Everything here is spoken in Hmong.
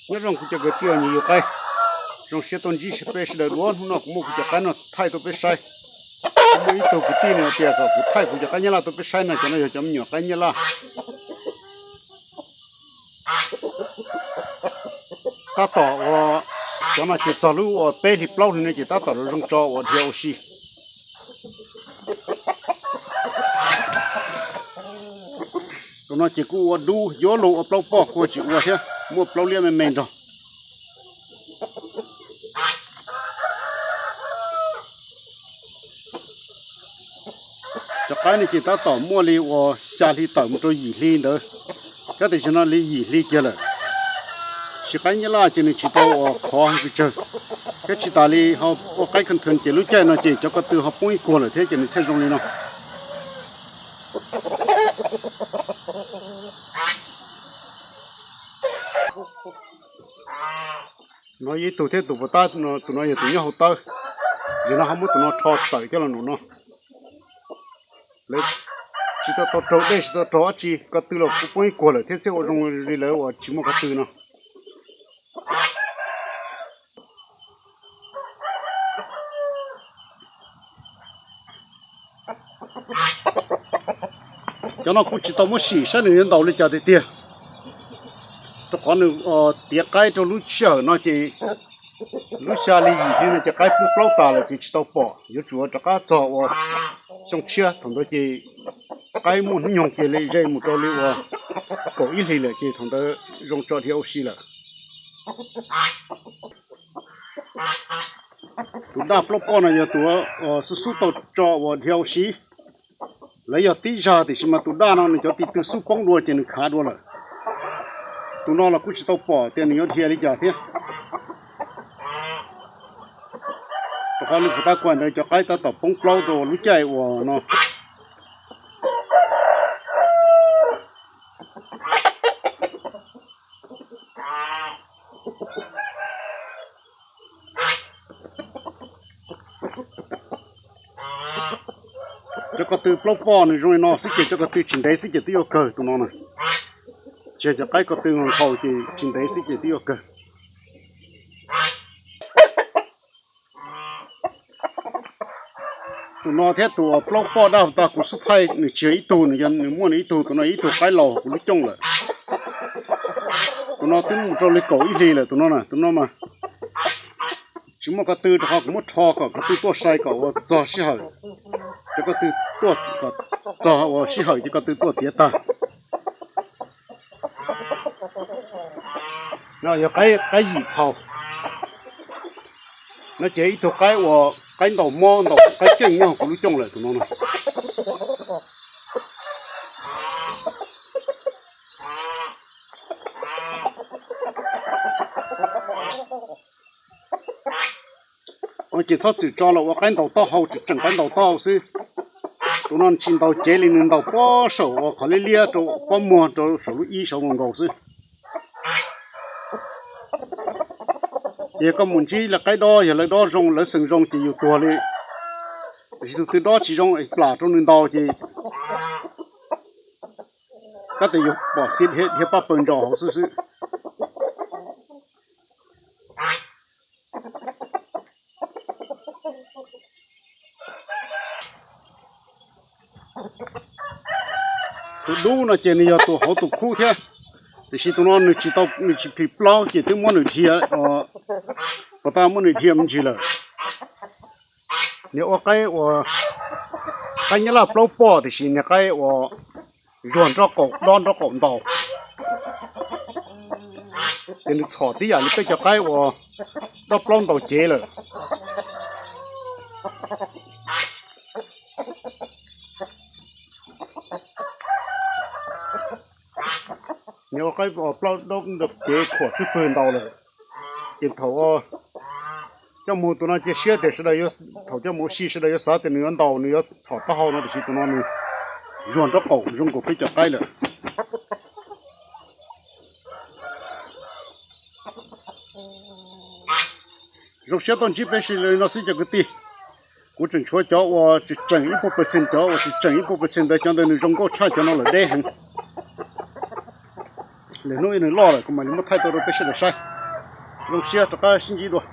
Nyob zoo kuv cov kwv tij nyiam yug qaib, zoo siab tuaj ntsib peb sawv daws dua. Hnub no kuv muaj kuv cov qaib no thaij tuaj peb saib. Kuv muaj ib tug kwv tij nws hais tias kom kuv thaij kuv cov qaib nyab laj tuaj peb saib no, cov no yog cov me nyuam qaib nyab laj. Tab tom uas cov no ces txog lub uas peb hli plaub hli no ces tab tom zoo tso uas dhia ua si. Tus no ces kuj ua dub, yuav luag ua plaub poj kuj tsis ua thiab, muaj plaub liab me me nrog. Cov qaib no ces tab tom muaj li uas xya hli tawm mus rau yim hli ntawd, thiab tiam sis no li yim hli kiag lawm. Sis qaib nyab laj ces nws tsis tau uas khov heev pes tsawg, thiab tsis tas li ho ua qaib kha thwv ces lub caij no ces cov ko tw ho poob ib kuag lawm thiab ces nws thiaj zoo li no. No yog ib tug thiab, tus puas tab, tus no yog tus nyob hauv tawb. Yog no ho muab tus no rho tawm coj los num no. Lawv tsis tau tau raug dej, tsis tau raug dab tsi, ko tw los kuj poob ib kuag lawm thiab, thiaj ua zoo li lawv uas tsis muaj ko tw no. Cov no kuv tsis tau muab sim saib nws yuav ntaus li cas tiag tiag, rau qhov nws tiav qaib rau lub sij hawm no ces lub xya li yim hli no ces qaib poob plaub tas lawm ces tsis tau pom, yuav tsum rov qab txog uas xyoo tshiab, thaum ntawd ces qaib muaj hnub nyoog ces li ze mus rau li uas kaum ib hlis lawm ces thaum ntawd zoo tso dhia ua si lawm. Tus daj plaub poj no yog tus xub xub tau tso uas dhia ua si. Lawv yog tib zag tiam sis mas tus daj no nws cov tis tw xub poob dua ces nws khav dua lawm. Tus no los kuj tsis tau pom tias nws yuav dhia li cas thiab, rau qhov li kuv tab kuaj ntawd cov qaib tab tom poob plaub rau lub caij uas no. Cov ko tw plaub poj nws zoo li no xwb ces cov ko tw tsis ntev xwb ces twb yuav kawg tus no na. Tsis yog cov qaib ko tw nkhaus ces tsis ntev xwb ces twb yuav kawg. Tus no thiab tus plaub poj daj tag kuv xub thaij nws tsis yog ib tug, nws yog nws muaj nws ib tug, tus no ib tug qaib laus kuv lub cooj lawm. Tus no twb mus rau li kaum ib hlis lawm tus no na, tus no mas tsis muaj ko tw rau qhov kuv muab rho kom ko tw tuaj sai kom ua txog sij hawm, ces ko tw tuaj kom txog ua sij hawm ces ko tw tuaj tiav tag. No yog qaib yim thaus. No ces ib tug qaib uas qaib ntaus mob ntaus qaib keej nyob kuv lub cooj lawm tus no na. Ces txhob txwm tso los ua qaib ntaus taub hau, tseem qaib ntaus taub hau xwb. Tus no tsis ntaus cev li, nws ntaus pob saum uas qhov liab liab rau pob muag rau saum lub ib saud nkaus nkaus xwb. Ces koj mus ntsib lawv qaib dob, yog lawv dob zoo lawv xeem zoo ces yus tuag li. Tiam sis tus twg dob tsis zoo plam rau nws ntaus ces kab tes yus pom xiv dhia paj paws ntsos hauv xwb xwb. Tus dub no ces nws yog tus hauv tus khub thiab, tiam sis tus no nws tsis tau, nws tsis plhis plaub ces twb muab nws dhia, puas tab muab nws dhia me ntsis lawm. Niag ua qaib uas qaib nyab laj plaub poj tiam sis niag qaib uas zuag nraub qaum dob nraub qaum ntaus, ces nws txhom tib yam li peb cov qaib uas dob plaub ntaus cev lawm. Niag ua qaib plaub dob ntaus cev khuam xwb pwg ntaus lawm. Ces thaum coj mus tus no cia siab tias sawv daws, thaum coj mus ua si sawv daws yuav xav tias nws yuav ntaus nws yuav txhom taub hau no, tiam sis tus no nws zuag nraub qaum zoo nkaus peb cov qaib lawm. Zoo siab tuaj ntsib peb sawv daws li no xwb cov kwv tij. Kuv tseem tshuav cov uas tseem tseem ib puas percent, cov uas tseem tseem ib puas percent ntawd, cov ntawd nws zoo nkauj tshaj cov no lawm deb heev. Lwm hnub ib nws loj lawm kuv mam li muab thaij tau rau peb sawv daws saib. Zoo siab rov qab sib ntsib dua.